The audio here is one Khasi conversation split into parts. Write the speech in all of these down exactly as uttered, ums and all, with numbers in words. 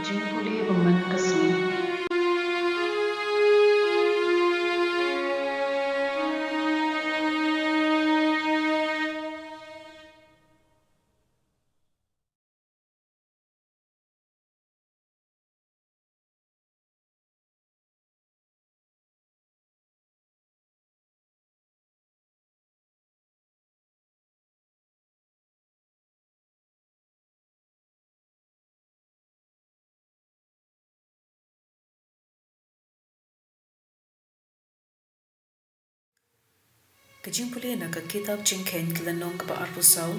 Jingpule ba man ka sngi. Ka jingpule na ka kitab Jingkheiñ, ka lynnong kaba arphew saw,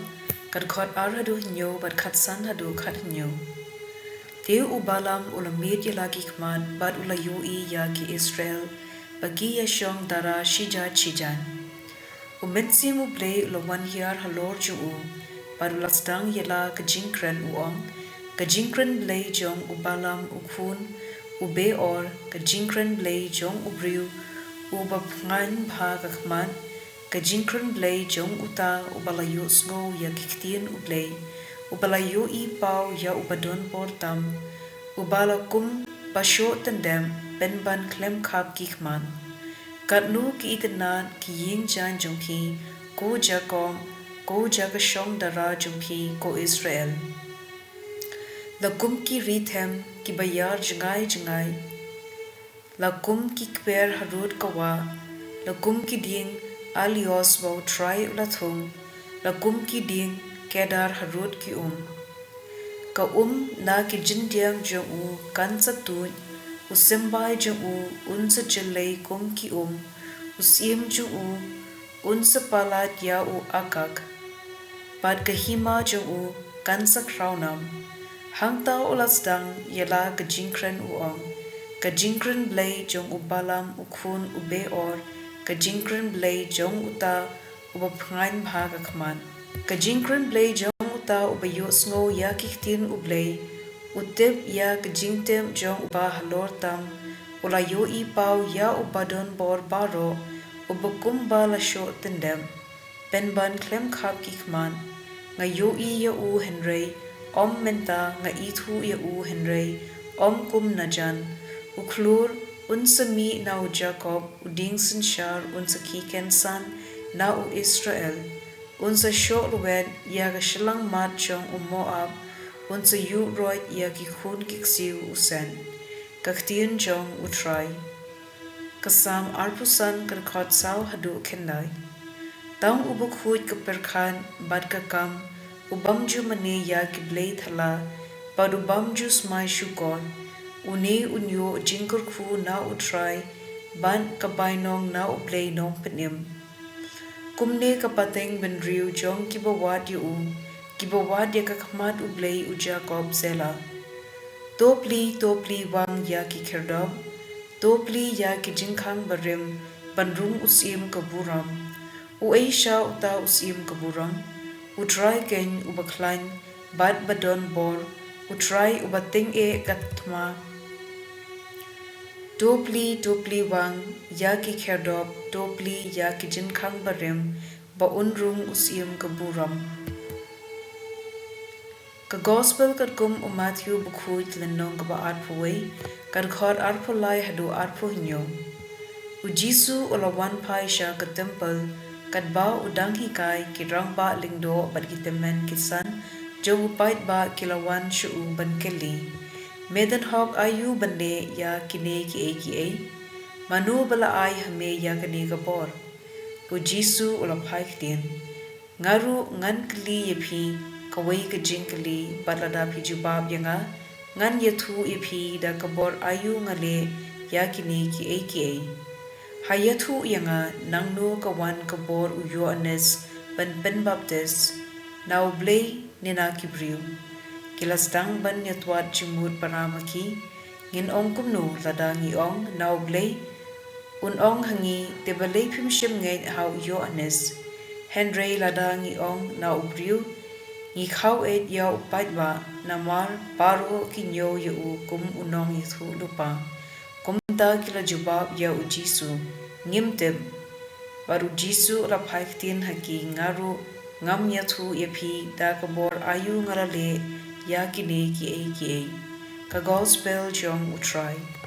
ka dkhot ar haduh hynñiew bad khatsan haduh khathynñiew. Te u Balaam u la miet ïa la ki khmat bad u la ïohi ïa ki Israel ba ki ïashong dara shijait shijait. U Mynsiem U Blei u la wan hiar halor jong u bad u la sdang ïa la ka jingkren, u ong, Ka jingkren Blei jong u Balaam u khun u Beor, ka jingkren Blei jong u briew uba phngaiñ bha ka khmat, ka jingkren Blei jong uta uba la ïohsngew ïa ki ktien U Blei, uba la ïohi paw ïa uba donbor tam, uba la kum ba shoh tyndep pynban khlem khap ki khmat. Katno ki itynnad ki ïing jaiñ jong phi, ko Jakob, ko jaka shong dara jong phi, ko Israel. La kum ki ri them kiba ïar jngai jngai. La kum ki kper harud ka wah. La kum ki dieng alios ba U Trai u la thung. La kum ki dieng kedar harud ki um. Ka um na ki jyndiang jong u kan sa tuid, u symbai jong u un sa jyllei kum ki um, u syiem jong u un sa palat ïa u Agag, bad ka hima jong u kan sa khraw nam. Hangta u la sdang ïa la ka jingkren, u ong, Ka jingkren Blei jong u Balaam u khun u Beor, ka jingkren Blei jong uta uba phngaiñ bha ka khmat. Ka jingkren Blei jong uta uba ïohsngew ïa ki ktien U Blei, u tip ïa ka jingtip jong uba halor tam, u la ïohi paw ïa uba donbor baroh, uba kumba la shoh tyndep pynban khlem khap ki khmat. Nga ïohi ïa u hynrei ym mynta, nga ithuh ïa u hynrei ym kum najan. U khlur un sa mih na u Jakob, u dieng synshar un sa khie kynsan na u Israel. Un sa shoh lwet ïa ka shyllangmat jong u Moab, un sa ïuh roit ïa ki khun ki ksiew u Sen. Ka ktien jong U Trai. Ka Salm arphew san, ka dkhot saw haduh khyndai. Tang u bakhuid ka pyrkhat bad ka kam, u bym ju mane ïa ki blei thala, bad u bym ju smai shukor. Une un ïoh jingkyrkhu na U Trai, bad ka bainong na U Blei Nongpynim. Kumne ka pateng bynriew jong kiba wad ïa u, kiba wad ïa ka khmat U Blei u Jakob. Sela. To plie, to plie wang ïa ki khyrdop, to plie ïa ki jingkhang barim, ban rung u syiem ka burom. Uei sha uta u syiem ka burom? U Trai keiñ uba khlaiñ bad ba donbor, U Trai uba tyngeh ka thma. To plie, to plie wang ïa ki khyrdop, to plie ïa ki jingkhang barim, ba un rung u syiem ka burom. Ka Gospel katkum u Mathaiw bakhuid, lynnong kaba arphew wei, ka dkhot arphew lai haduh arphew hynñiew. U Jisu u la wan phai sha ka templ, katba u dang hikai, ki rangbah lyngdoh bad ki tymmen ki san jong u paidbah ki la wan sha u ban kylli, Me don hok aïu ban leh ïa kine kiei kiei? Mano ba la ai ha me ïa kane ka bor? U Jisu u la phai ktien, Nga ruh ngan kylli ïa phi kawei ka jingkylli, bad lada phi jubab ïa nga, ngan ïathuh ïa phi da ka bor aïu nga leh ïa kine kiei kiei. Ha ïathuh ïa nga, nangno ka wan ka bor u Ïoannis ban pynbaptis, na U Blei ne na ki briew? Ki la sdang ban ïatwad jingmut para ma ki, Ngin ong kumno? Lada ngi ong, na U Blei, un ong ha ngi, Te balei phim shym ngeit ha u Ïoannis? Hynrei lada ngi ong, na u briew, ngi khaw-eit ïa u paidbah, namar baroh ki ñiew ïa u kum u nongïathuhlypa. Kumta ki la jubab ïa u Jisu, Ngim tip. Bad u Jisu u la phai ktien ha ki, Nga ruh ngam ïathuh ïa phi da ka bor aïu nga la leh ïa kine kiei kiei. Ka Gospel jong U Trai.